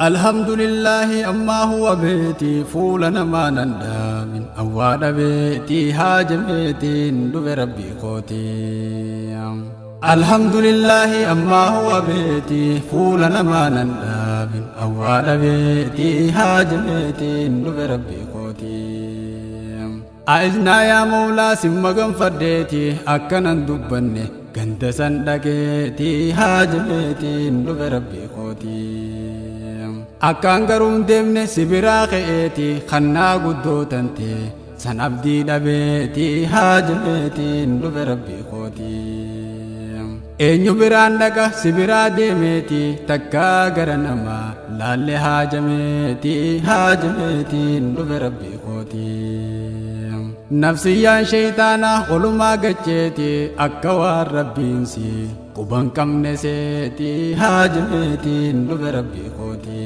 Alhamdulillahi ammaa huwa beeti fuula namaa nan dhaabin awwaadha beeti haajameetiin dhufe rabbii kooti. Alhamdulillahi ammaa huwa beeti fuula namaa nan dhaabin awwaadha beeti haajameetiin dhufe rabbii kooti. A'iznaa yaa Mawlaa simma ganfadheeti akkanan dubbanne ganda san dhaqeeti haajameetiin dhufe rabbii kooti. Akkaan garuu hin deemne si biraa ka'eeti kannaa guddoo tante san abdii dhabeeti haajameetiin dhufe rabbii kooti. Eenyu biraan dhaqa si biraa deemeeti takkaa gara namaa laalle haajameeti haajameetiin dhufe rabbii kooti. Nafsiyyaan shaytaanaa olumaa gacheeti akka waan rabbiinsi quban qabne seeti haajameetiin dhufe rabbii kooti.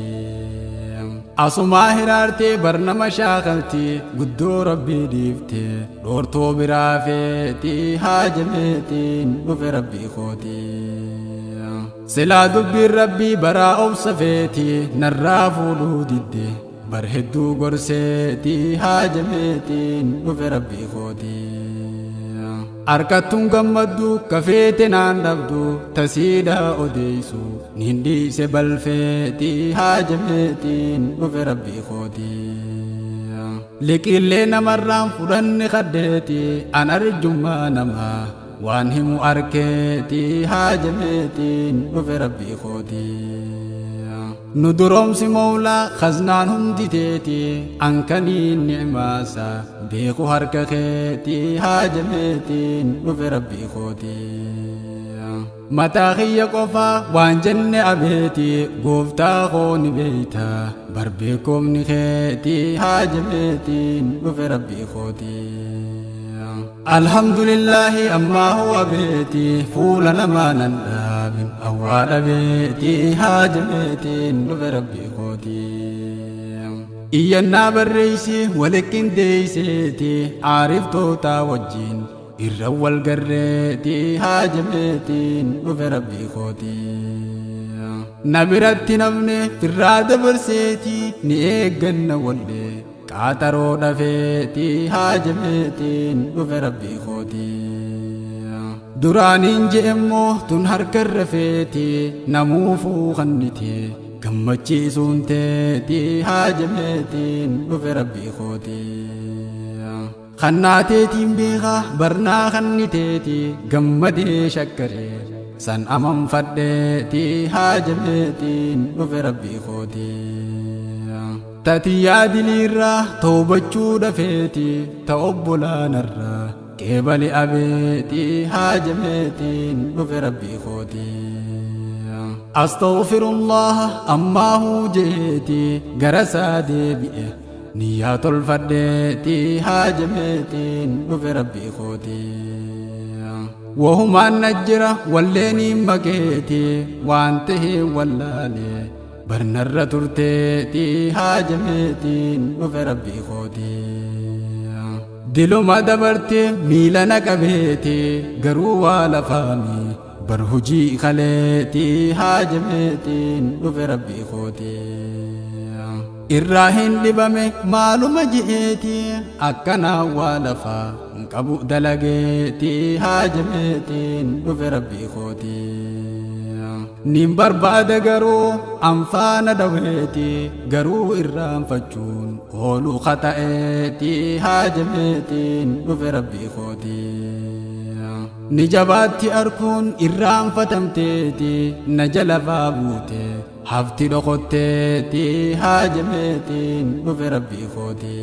Asumaa hiraartee barnama shaakalti guddoo rabbii dhiifte dhoortoo biraa feeti haajameetiin dhufe rabbii kooti. Silaa dubbiin rabbii baraa obsa feeti narraa fuudhuu didde bar hedduu gorseeti haajameetiin dhufe rabbii kooti. Harkattuun gammaddu kafeete naan dhabdu tasiidha odeessu niin dhiise balfeeti haajameetiin dhufe rabbii kooti. Liqiillee namarraan fudhanne kaddeeti an arjummaa namaa waan himu arkeeti haajameetiin dhufe rabbii kooti. Nu duroomsi Mawlaa khaznaan hundi teeti ankaniin ni'maasa beeku harka keeti haajameetiin dhufe rabbii kooti. Mataa kiyya qofaa waan jenne abeeti gooftaa koo ni beeyta bar beekumni keeti haajameetiin dhufe rabbii kooti. Alhamdulillahi ammaa huwa beeti fuula namaa nan dhaabin awwaadha beeti haajameetiin dhufe rabbii kooti. Iyyannaa barreessi walitti deeyseeti aariftoota wajjin irra wal garreeti haajameetiin dhufe rabbii kooti. Na biratti namni firraa dabarseeti ni eegganna wallee qaaxaroo dhafeeti haajameetiin dhufe rabbii kooti. Duraaniin je'emmoo tun harka irra feeti namuufuu kannite gammachiisuun teeti haajameetiin dhufe rabbii kooti. Kannaateetiin beekaa barnaa kanniteeti gammadee shakkaree san amanfadheeti haajameetiin dhufe rabbii kooti. Tatiyyaa diliirraa toobachuu dhafeeti ta obbolaanarraa qeebali abeeti haajameetiin dhufe rabbii kooti. Astaghfirullah ammaa hujeeti gara isaa deebi'e niyyaa tolfadheeti haajameetiin dhufe rabbii kooti. Wahumaan na jira walleeniin maqeeti waan ta'e wallaalee barnarra turteeti haajameetiin dhufe rabbii kooti. Diluma dabarte miila na qabeeti garuu waa lafaami bar hujii kaleeti haajameetiin dhufe rabbii kooti. Irraa hin dhibame maaluma je'eeti akkanaa waa lafaa hin qabu dalageeti haajameetiin dhufe rabbii kooti. Nin barbaada garuu anfaana daweeti garuu irraanfachuun oolu khata'eeti haajameetiin dhufe rabbii kooti. Ni jabaatti arkuun irraanfatamteeti na jala faa buute hafti dhokotteeti haajameetiin dhufe rabbii kooti.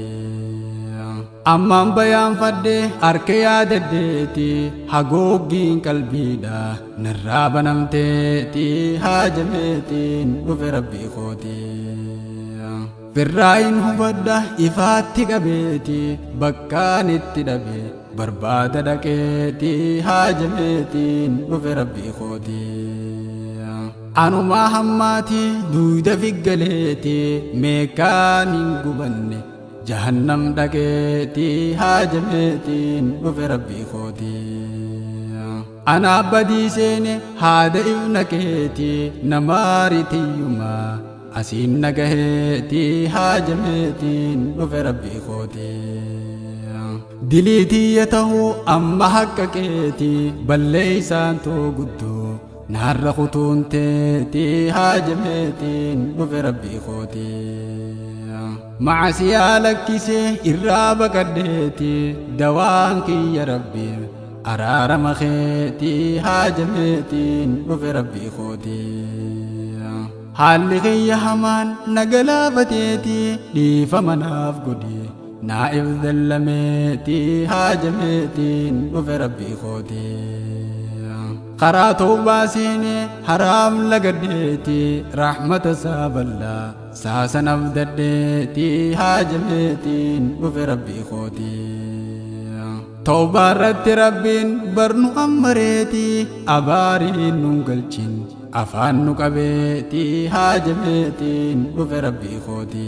Ammaan bayaanfadhe harka yaadaddeeti hagooggiin qalbiidha narraa banamteeti haajameetiin dhufe rabbii kooti. Firraayin hubadha ifaatti qabeeti bakkaan itti dhabe barbaada dhaqeeti haajameetiin dhufe rabbii kooti. Anumaa hammaati duuda figgaleeti meeqaan hin gubanne jahannam dhaqeeti haajameetiin dhufe rabbii kooti. Ana badii seene haada ibna keeti namaaritiyyumaa Asiin nagaheeti haajameetiin dhufe rabbii kooti. Diliitiyya tahuu amma hakka keeti balleeysaan too guddoo naarra kutuun teeti haajameetiin dhufe rabbii kooti. Macasiyaa lakkisee irraa baqadheeti dawaan kiyya rabbii araarama keeti haajameetiin dhufe rabbii kooti. Haalli kiyya hamaan na galaafateeti dhiifama naaf godhi naa'if dallameeti haajameetiin dhufe rabbii kooti. Karaa tawbaa seenee haraam lagadheeti rahmata isaa bal'aa saasan abdadheeti haajameetiin dhufe rabbii kooti. Tawbaa irratti rabbiin barnu ammareeti abaariin nun galchin afaan nu qabeeti haajameetiin dhufe rabbii kooti.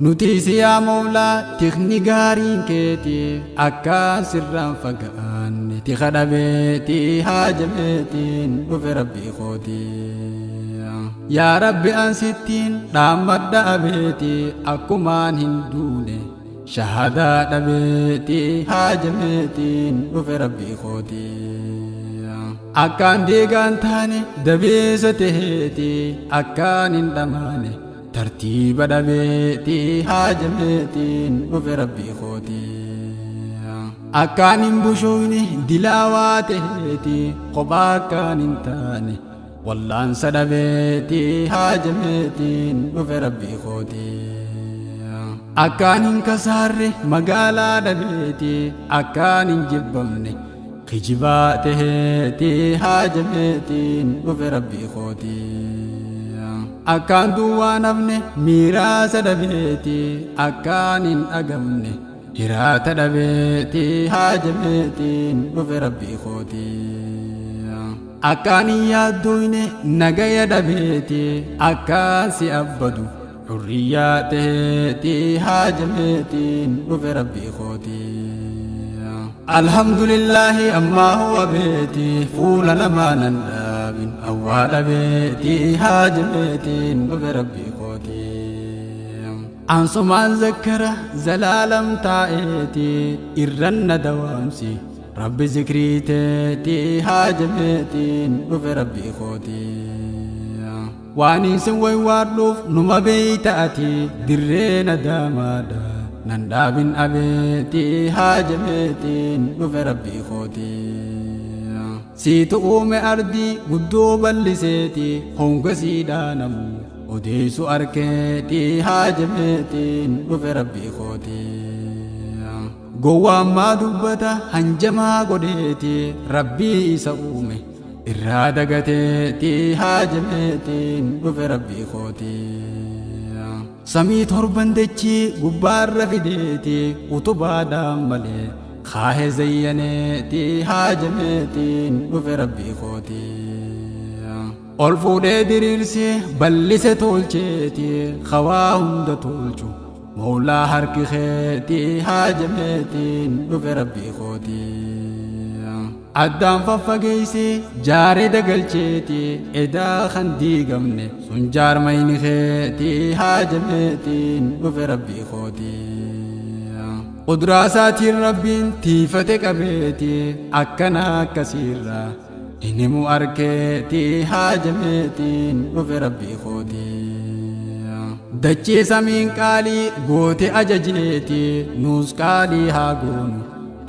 Nuti siyaa Mawlaa tikni gaariin keeti akkaan sirraan fagaanne tika dhabeeti haajameetiin dhufe rabbii kooti. Yaa Rabbi an sittiin dhaammadha abeeti akkumaan hin duune shahadaa dhabeeti haajameetiin dhufe rabbii kooti. Akkaan diigaan taane dabeessa taheeti akkaan hin dhamaane tartiiba dhabeeti haajameetiin dhufe rabbii kooti. Akkaan hin bushoyne dilaawaa taheeti kophaa akkaan hin taane wallaansa dhabeeti haajameetiin dhufe rabbii kooti. Akkaan hin kasaarre magaalaa dhabeeti akkaan hin jibbamne kijibaa taheeti haajameetiin dhufe rabbii kooti. Akkaan duwwaa nafne miiraasa dhabeeti akkaan hin dhagamne hiraata dhabeeti haajameetiin dhufe rabbii kooti. Akkaan hin yaaddoyne nagaya dhabeeti akkaan si abbadu hurriyyaa taheeti haajameetiin dhufe rabbii kooti. Alhamdulillahi ammaa huwa beeti fuula namaa nan dhaabin awwaala beeti haajameetiin dhufe rabbii kooti. Ansumaan zakkara zalaalam taa'eeti irranna dawaamsi rabbi zikrii teeti haajameetiin dhufe rabbii kooti. Waan isin waywaadhuuf numa beeyta ati dirree nadaamaadha nan dhaabin abeeti haajameetiin dhufe rabbii kooti. Siitu uume ardii guddoo bal'iseeti honga siidhaanamu odeessu arkeeti haajameetiin dhufe rabbii kooti. Gowwaan maa dubbata hanjamaa godheeti rabbii isa uume irraa dagateeti haajameetiin dhufe rabbii kooti. Samii torban dachii gubbaarra fideeti utubaadhaan malee kaahe zayyaneeti haajameetiin dhufe rabbii kooti. Ol fuudhee diriirsee bal'ise tolcheeti hawaa hunda tolchu Mawlaa harki keeti haajameetiin dhufe rabbii kooti. Addaan faffageessee jaaree dagalcheeti edaa kan diigamne sun jaarmayni keeti haajameetiin dhufe rabbii kooti. Quduraa isaatiin rabbiin tiifate qabeeti akkana akkasiirraa hin himu arkeeti haajameetiin dhufe rabbii kooti. Dachee samiin qaalii goote ajajeeti nuus qaalii haa goonu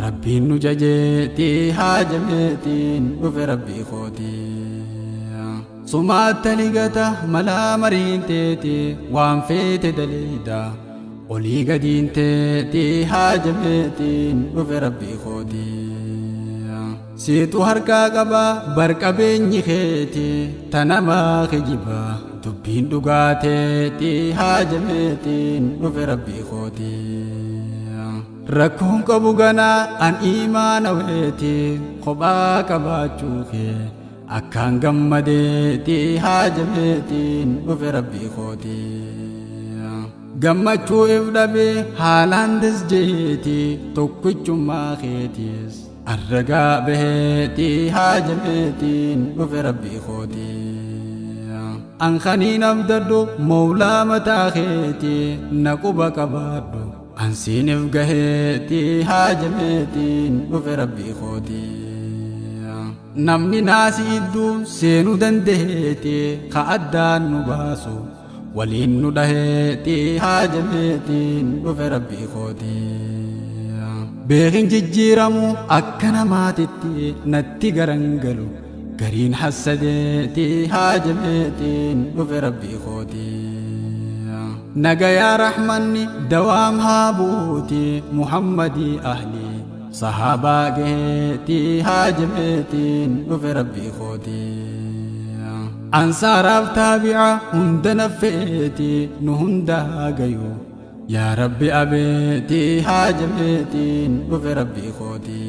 rabbiin nu jajeeti haajameetiin dhufe rabbii kooti. Sumaatta ligata malaa mariin teeti waan feete daleeyda olii gadiin teeti haajameetiin dhufe rabbii kooti. Siitu harkaa qaba barqabeenyi keeti tanamaa kijibaa dubbiin dhugaateeti haajameetiin dhufe rabbii kooti. Rakkoon qabu ganaa an imaana weeti kophaa qabaachuu kee akkaan gammadeeti haajameetiin dhufe rabbii kooti. Gammachuu if dhabee haalaan dasjeeti tokkichummaa keetiis arragaa baheeti haajameetiin dhufe rabbii kooti. An kaniin abdadhu mawlaa mataa keeti na quba qabaadhu ansiinif gaheeti haajameetiin dhufe rabbii kooti. Namni naasi idduu seenuu dandeeti ka addaan nu baasu waliin nu dhaheeti haajameetiin dhufe rabbii kooti. Beekin jijjiiramu akka namaatitti natti garangalu gariin hassadeeti haajameetiin dhufe rabbii kooti. Nagayaa rahmanni dawaam haa buuti Muhammadii ahli sahaabaa gaheeti haajameetiin dhufe rabbii kooti. Ansaaraaf taabi'a hunda naffeeti nu hundaa gayu yaa rabbi abeeti haajameetiin dhufe rabbii kooti.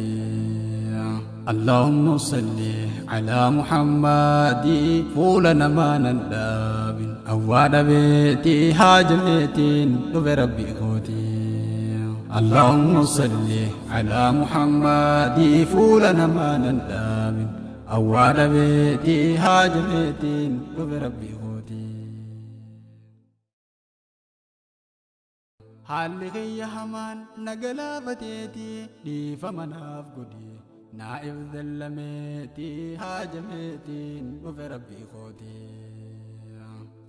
اللهم صل على محمد فولنا ما نداب أواد بيتي هاجمتين ربي خوتي. اللهم صل على محمد فولنا ما نداب أواد بيتي هاجمتين ربي خوتي. Haalli kiyya hamaan na galaafateeti dhiifama naaf godhi naa'if zallameeti haajameetiin dhufe rabbii kooti.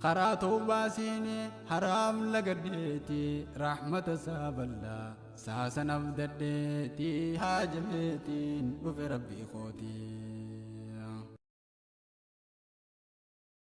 Karaa tawbaa seenee haraam lagadheeti rahmata isaa bal'aa saasan abdadheeti haajameetiin dhufe rabbii kooti.